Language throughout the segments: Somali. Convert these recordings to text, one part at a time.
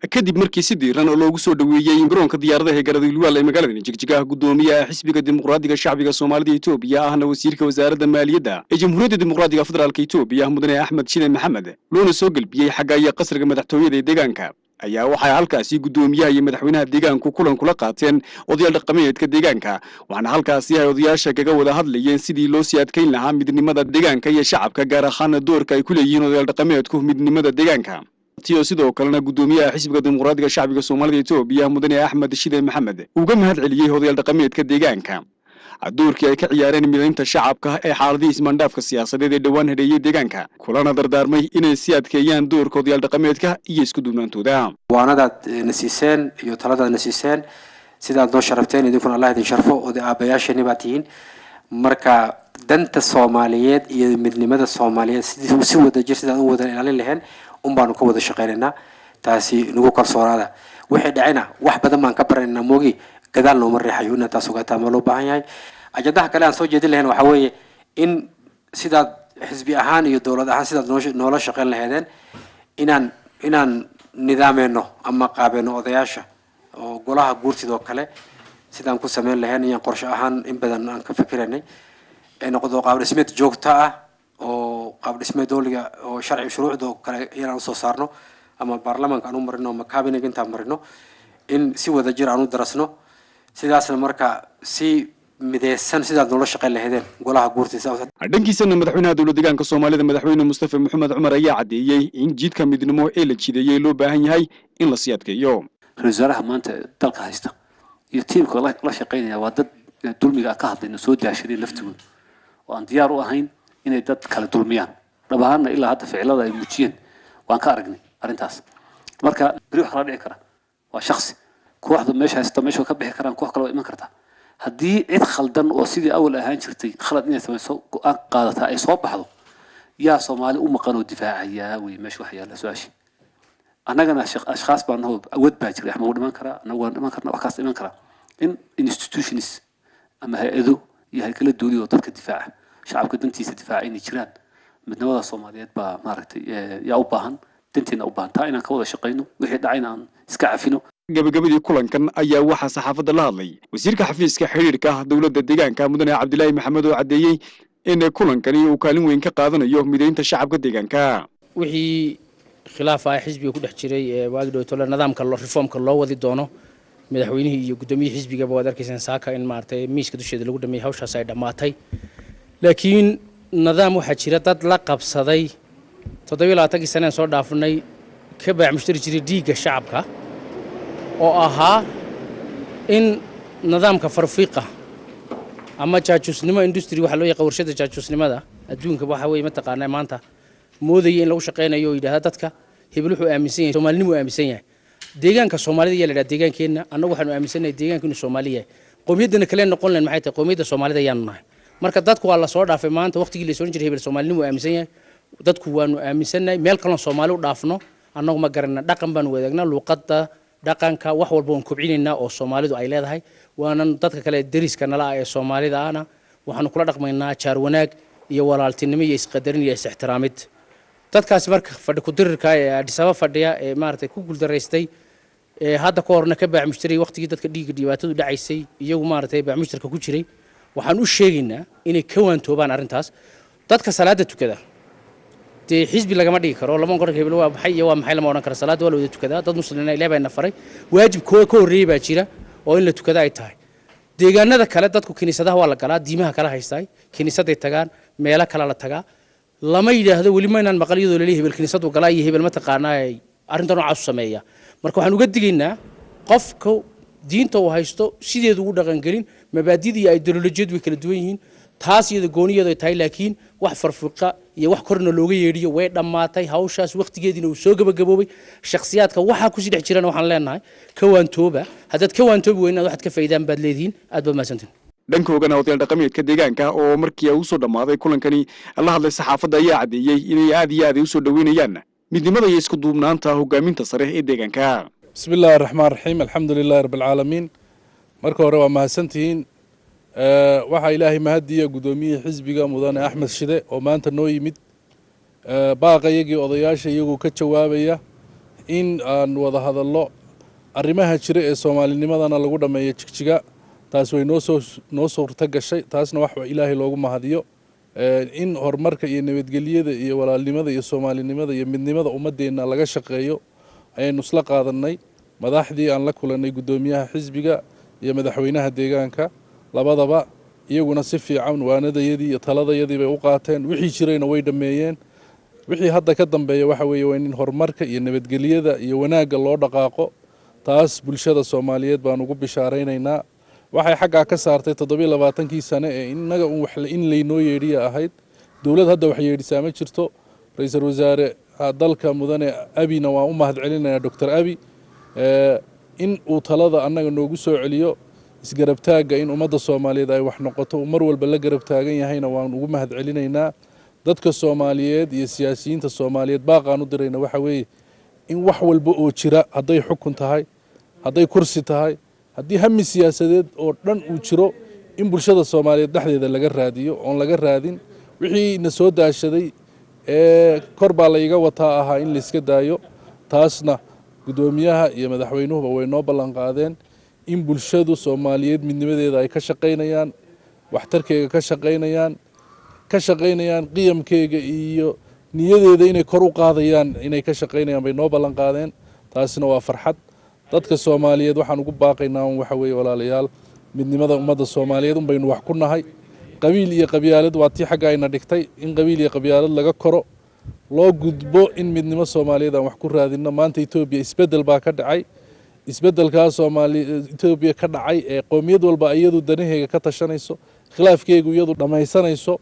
Kadib markii si diiran oo loogu soo dhoweeyey garoonka diyaaradaha ee Garadilwaal ee magaalada Jigjiga, gudoomiyaha Xisbiga Dimuqraadiga Shacbiga Soomaalida Etoobiya, ahna wasiirka wasaaradda maaliyadda ee Jamhuuriyadda Dimuqraadiga Federaalka Etoobiya, mudane Axmed Shide Maxamed, loona soo gelbiyey xagga iyo qasriga madaxtooyada ee deegaanka, ayaa waxay halkaasi guddoomiyaha iyo madaxweynaha deegaanku kulan kula qaateen odayaal dhaqameedka deegaanka. Waxaana halkaasi ay odayaasha kaga wada hadlayeen sidii loo sii adkayn lahaa midnimada deegaanka iyo shacabka, gaar ahaana doorka ay ku leeyihiin odayaal dhaqameedku midnimada deegaanka. Tiyo sidoo kalena guddoomiyaha Xisbiga Dimuqraadiga Shacbiga Soomaalida Etoobiya, mudane Axmed Shide Maxamed, uga mahad celiyey odayaal dhaqameedka deegaanka doorkii ay ka ciyaareen midaynta shacabka ee xaaladihii ismaandhaafka siyaasadeed ee dhowaan hadheeyey deegaanka, kulana dardaarmay inay sii adkeeyaan doorka odayaal dhaqameedka iyo isku duubnaantooda. Waanadaad na siiseen iyo taladaad na siiseen, sidaad noo sharafteen, idinkuna Allah idin sharfo. Oday aabayaasheeni baa tihiin. Marka danta Soomaaliyeed iyo midnimada Soomaaliyeed si wadajir sidaan u wada ilaalin laheen un baanu ka wada shaqaynaynaa. Taasi nagu kalsoonaada. Wixii dhacayna wax badan baan ka baranaynaa, moogi gadaal nooma riixayo. Inaa taas ogaataa ma loo baahan yahay. Ajandaha kale aan soo jeedin lahayn waxaa weeye in sidaad xisbi ahaan iyo dowlad ahaan sidaad noo noola shaqayn laheedeen, inaan nidaameyno ama qaabeyno odayaasha oo golaha guurtida oo kale sidaan ku sameyn lahayn iyaan qorshe ahaan in badan aan ka fikiranay, ay noqdo qaab dhismeed joogto ah oo qaab dhismeed dowliga oo sharci shuruucda oo kale inaan usoo saarno ama baarlamaanka aan u marino ama cabinet intaan marino, in si wadajir aan u darasno. Sidaasna marka si mideysan sidaad noola shaqayn lahaydeen golaha guurtida. Dhankiisana madaxweynaha dowlad deegaanka Soomaalida, madaxweyne Mustafa Maxamed Cumar, ayaa caddeeyey in jidka midnimo ee la jideeyey loo baahan yahay in lasii adkeeyo. Ra-isul wasaaraha maanta dalka haysta iyo tiimka la shaqaynaya waa dad dulmiga ka hadlayna soo daashaday laftigooda, oo aan diyaar u ahayn inay dad kale dulmiyaan. Dhab ahaanna ilaa hadda ficilada ay muujiyeen waan ka aragnay arrintaas. Marka beri wax kala dhici kara waa shaksi kooxda meesha haysta meesha ka bixi karaan, koox kale waa iman kartaa. Haddii cid khaldan oo sidii awal ahaan jirtay khalad inay samayso go-aan qaadataa ay soo baxdo, yaa Soomaali u maqan oo difaacayaa wey meesha wax yaalla su-aashii. Annagana ashkhaas baa naho, awood baa jira. Axmed wuu dhiman karaa, annagu waan dhiman karnaa, wax kaas iman karaa. In institutions ama hay-ado iyo haykalo dowli oo dadka difaaca, shacabka dantiisa difaaca inay jiraan, midnimada Soomaaliyeed baa maaragtay yaa u baahan, danteena u baahan taa inaan ka wada shaqayno, wixii dhacayna aan iska cafino. Gabagabadii kulankan ayaa waxaa saxaafadda la hadlay wasiirka xafiiska xidhiidhka dowladda deegaanka, mudane Cabdilaahi Maxamed, oo caddeeyey in kulankani uu kaalin weyn ka qaadanayo midaynta shacabka deegaanka. Wixii khilaaf ah xisbiga ku dhex jiray ee waagi dhowtole nidaamka reformka loo wadi doono, madaxweynihii iyo guddoomiyihii xisbigaba waad arkayseen saaka in maaragtay miiska dusheeda lagu dhameeyey, hawshaas ay dhammaatay. Laakiin nidaam waxaa jira dad la qabsaday 27-kii saneen soo dhaafnay ka baac mushtari jiray dhiigga shacabka, oo ahaa in nidaamka farfiiqa ama jaajuusnimo industry waxaa loo yaqaan, warshadda jaajuusnimada adduunka waxa weeye mataqaanaa maanta moodaya in lagu shaqaynayo oo yidhahda dadka hebel wuxuu aaminsan yahay Soomaalinimo aaminsan yahay, deegaanka Soomaalida ayaa la yidhaha. Deegaankeenna annagu waxaanu aaminsannahay deegaanka inuu Soomaali yahay. Qowmiyaddana kale noqon lahayn maxay tahay? Qowmiyadda Soomaalida ayaanu nahay. Marka dadku waa la soo dhaafay maanta waqtigii la soo jiray hebel Soomaalinimo aaminsan yahay. Dadku waanu aaminsannahay, meel kaloon Soomaali u dhaafno annagu ma garana. Dhaqan baanu wadaagnaa, luuqadda, dhaqanka, wax walba waan kobcinaynaa oo Soomaalidu ay leedahay. Waanan dadka kale deriska nala ah ee Soomaalida ahna waxaanu kula dhaqmaynaa jaar wanaag iyo walaaltinimo iyo isqadarin iyo is-ixtiraamid. Dadkaasi marka fadhi ku-dirirka ee Addis Ababa fadhiya ee maaragtay ku guuldaraystay ee hadda ka horna ka baac mushtariy waqtigii dadka dhiigga dhibaatadu dhacaysay, iyagu maaragtay baac mushtarka ku jiray, waxaan u sheegaynaa inay ka waantoobaan arrintaas. Dadka salaada tukada dee xisbi lagama dhigi karo, lama oran hebel waa maxay iyo waa maxay lama odhan karo. Salaada waa la wada tukadaa, dad muslimiina Ilaah baa ina faray, waajib koo ka horreeyey baa jira oo in la tukada ay tahay. Deegaanada kale dadku kiniisadaha waa la galaa, diimaha kala haystaay kiniisaday tagaan, meelo kale la tagaa. Lama yidhaahdo, weli maynaan maqal iyadoo laleeyahay hebel kiniisadu galaa iyo hebel mataqaanaa arrinta noocaas u sameeya. Marka waxaan uga digaynaa qofka diinta uu haysto sideedu ugu dhaqangelin. Mabaadida iyo ideolojiyadu way kala duwan yihiin, taas iyada gooniyadu ay tahay. Laakiin wax farfiqa iyo wax korna looga yeedhiyo way dhammaatay hawshaas, waqtigeediina uu soo gabagaboobay. Shakhsiyaadka waxaa kusii dhex jirana waxaan leenahay ka waantooba. Haddaad ka waantoobi weynaad waxaad ka faa'iidaan baad leedihiin. Aad baad mahadsantihin. Dhankoogana odayaal dhaqameedka deegaanka oo markii uu soo dhammaaday kulankani la hadlay saxaafadda ayaa caddeeyey inay aad iyo aad ay usoo dhoweynayaan midnimada iyo isku duubnaanta hogaaminta sare ee deegaanka. بسم الله الرحمن الرحيم، الحمد لله رب العالمين. Marka hore waa mahadsantihiin. Waxaa Ilaahay mahadiya guddoomiyihii xisbiga, mudane Axmed Shide, oo maanta noo yimid, baaqayagii odayaasha iyagoo ka jawaabaya In aan wada hadallo arrimaha jira ee soomaalinimadana lagu dhammeeyo Jigjiga, taas way noo suurto gashay. Taasna wax Ilaahay loogu mahadiyo. In horumarka iyo nabadgelyada iyo walaalnimada iyo soomaalinimada iyo midnimada ummadeenna laga shaqeeyo ayaynu isla qaadanay madaxdii aan la kulanay, guddoomiyaha xisbiga iyo madaxweynaha deegaanka labadaba. Iyaguna si fiican waanadayadii iyo taladayadii bay u qaateen, wixii jirayna way dhammeeyeen. Wixii hadda ka dambeeya waxa weeye waa in horumarka iyo nabadgelyada iyo wanaagga loo dhaqaaqo. Taas bulshada Soomaaliyeed baan ugu bishaaraynaynaa. Waxay xaggaa ka saartay 27-kii sane ee innaga un wax in laynoo yeedhiya ahayd. Dowlad hadda wax yeedhisaa ma jirto. Ra-iisul wasaare dalka mudane Abina waan u mahad celinayaa, Doctor Abi, in uu talada annaga noogu soo celiyo, isgarabtaagga in ummadda Soomaaliyeed ay wax noqoto uu mar walba la garab taagan yahayna waan ugu mahad celinaynaa. Dadka Soomaaliyeed iyo siyaasiyiinta Soomaaliyeed baaqaan u dirayna waxa weeye in wax walba oo jira, hadday xukun tahay, hadday kursi tahay, haddii hami siyaasadeed oo dhan uu jiro, in bulshada Soomaaliyeed dhexdeeda laga raadiyo, oon laga raadin wixii na soo daashaday ee kor baa layga wataa ahaa, in layska daayo. Taasna guddoomiyaha iyo madaxweynuhuba way noo ballan qaadeen in bulshadu Soomaaliyeed midnimadeeda ay ka shaqaynayaan, waxtarkeega ka shaqaynayaan, ka shaqaynayaan qiyamkeega iyo niyadeeda inay kor u qaadayaan, inay ka shaqaynayaan bay noo ballan qaadeen. Taasina waa farxad. Dadka Soomaaliyeed waxaan ugu baaqaynaa un waxa weeye, walaalayaal, midnimada ummadda Soomaaliyeed un baynu wax ku nahay. Qabiil iyo qabyaalad waa tii xagga ayna dhigtay. In qabiil iyo qabyaalad laga koro, loo gudbo in midnimo Soomaaliyeed aan wax ku raadino. Maanta Etoobiya isbeddel baa ka dhacay. Isbeddelkaa Soomaali Etoobiya ka dhacay ee qowmiyad walba iyadu danaheega ka tashanayso, khilaafkeegu iyadu dhammaysanayso,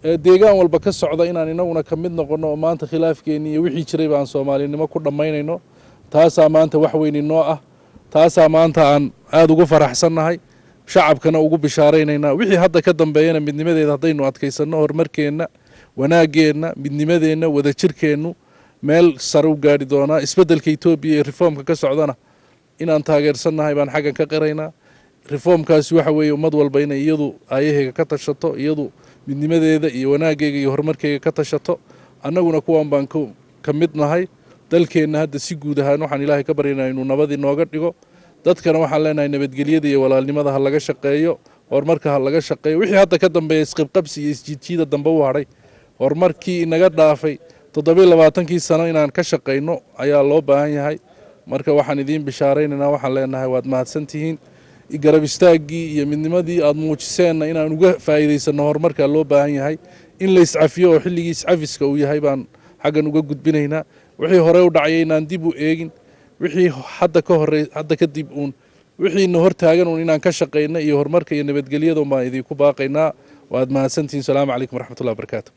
ee deegaan walba ka socda, inaan inaguna ka mid noqono oo maanta khilaafkeenii iyo wixii jirayba aan soomaalinimo ku dhammaynayno, taasaa maanta wax weyn inoo ah. Taasaa maanta aan aada ugu faraxsannahay, shacabkana ugu bishaaraynaynaa. Wixii hadda ka dambeeyana midnimadeeda haddaynu adkaysanno, horumarkeenna, wanaaggeenna, midnimadeenna, wadajirkeennu meel sare u gaadhi doonaa. Isbeddelka Etoobiya ee reformka ka socdana inaan taageersannahay baan xaggan ka qiraynaa. Reformkaasi waxa weeye ummad walba inay iyadu aayaheega ka tashato, iyadu midnimadeeda iyo wanaaggeega iyo horumarkeega ka tashato. Annaguna kuwan baan ka mid nahay. Dalkeenna hadda si guud ahaan waxaan Ilaahay ka baryaynaa inuu nabadii nooga dhigo. Dadkana waxaan leenahay nabadgelyada iyo walaalnimada ha laga shaqeeyo, horumarka ha laga shaqeeyo. Wixii hadda ka dambeeya isqibqabsi iyo isjiidjiida dambe u hadhay, horumarkii inaga dhaafay 27-kii sano inaan ka shaqayno ayaa loo baahan yahay. Marka waxaan idiin bishaaraynaynaa, waxaan leenahay waad mahadsantihiin. Garab istaaggii iyo midnimadii aada muujiseenna inaan uga faa'iidaysanno horumarkaa loo baahan yahay. In la iscafiyo oo xilligii iscafiska uu yahay baan xaggan uga gudbinaynaa. Wixii hore u dhacay inaan dib u eegin, wixii hadda ka horey, hadda kadib uun wixiina hortaagan uun inaan ka shaqayno iyo horumarka iyo nabadgelyada un baan idinku baaqaynaa. Waad mahadsantihiin. Salaamu calaykum waraxmatullahi wabarakaatu.